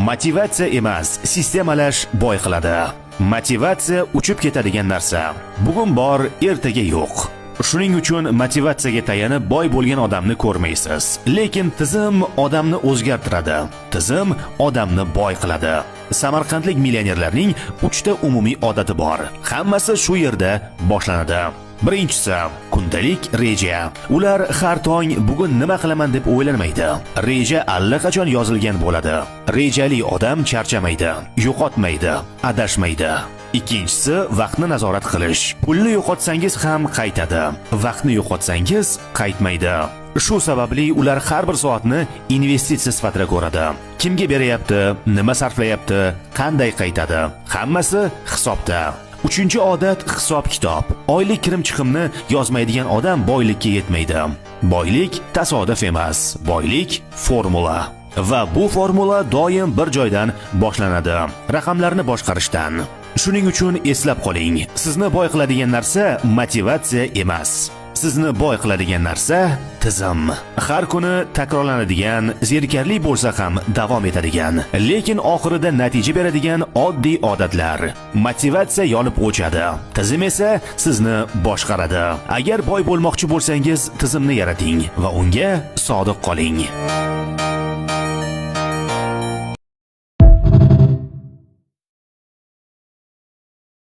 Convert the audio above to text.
Motivatsiya emas, sistemalash boy qiladi. Motivatsiya uchib ketadigan narsa. Bugun bor, ertaga yo'q. Shuning uchun motivatsiyaga tayanib boy bo'lgan odamni ko'rmaysiz. Lekin tizim odamni o'zgartiradi. Tizim odamni boy qiladi. Samarqandlik millionerlarning 3 ta umumiy odati bor. Hammasi shu yerda boshlanadi. Birinchisi, kundalik reja. Ular har tong bugun nima qilaman deb o'ylanmaydi. Reja allaqachon yozilgan bo'ladi. Rejali odam charchamaydi, yo'qotmaydi, adashmaydi. Ikkinchisi, vaqtni nazorat qilish. Pulni yo'qotsangiz ham qaytadi. Vaqtni yo'qotsangiz qaytmaydi. Shu sababli ular har bir soatni investitsiya sifatida ko'radi. Kimga beryapti, nima sarflayapti, qanday qaytadi? Hammasi hisobda. Uchinchi odat: hisob-kitob. Oylik kirim chiqimni yozmaydigan odam boylikka yetmaydi. Boylik tasodif emas, boylik formula. Va bu formula doim bir joydan boshlanadi: raqamlarni boshqarishdan. Shuning uchun eslab qoling, sizni boy qiladigan narsa motivatsiya emas. Sizni boy qiladigan narsa tizim. Har kuni takrorlanadigan, zerikarli bo'lsa ham davom etadigan, lekin oxirida natija beradigan oddiy odatlar. Motivatsiya yonib o'chadi, tizim esa sizni boshqaradi. Agar boy bo'lmoqchi bo'lsangiz, tizimni yarating va unga sodiq qoling.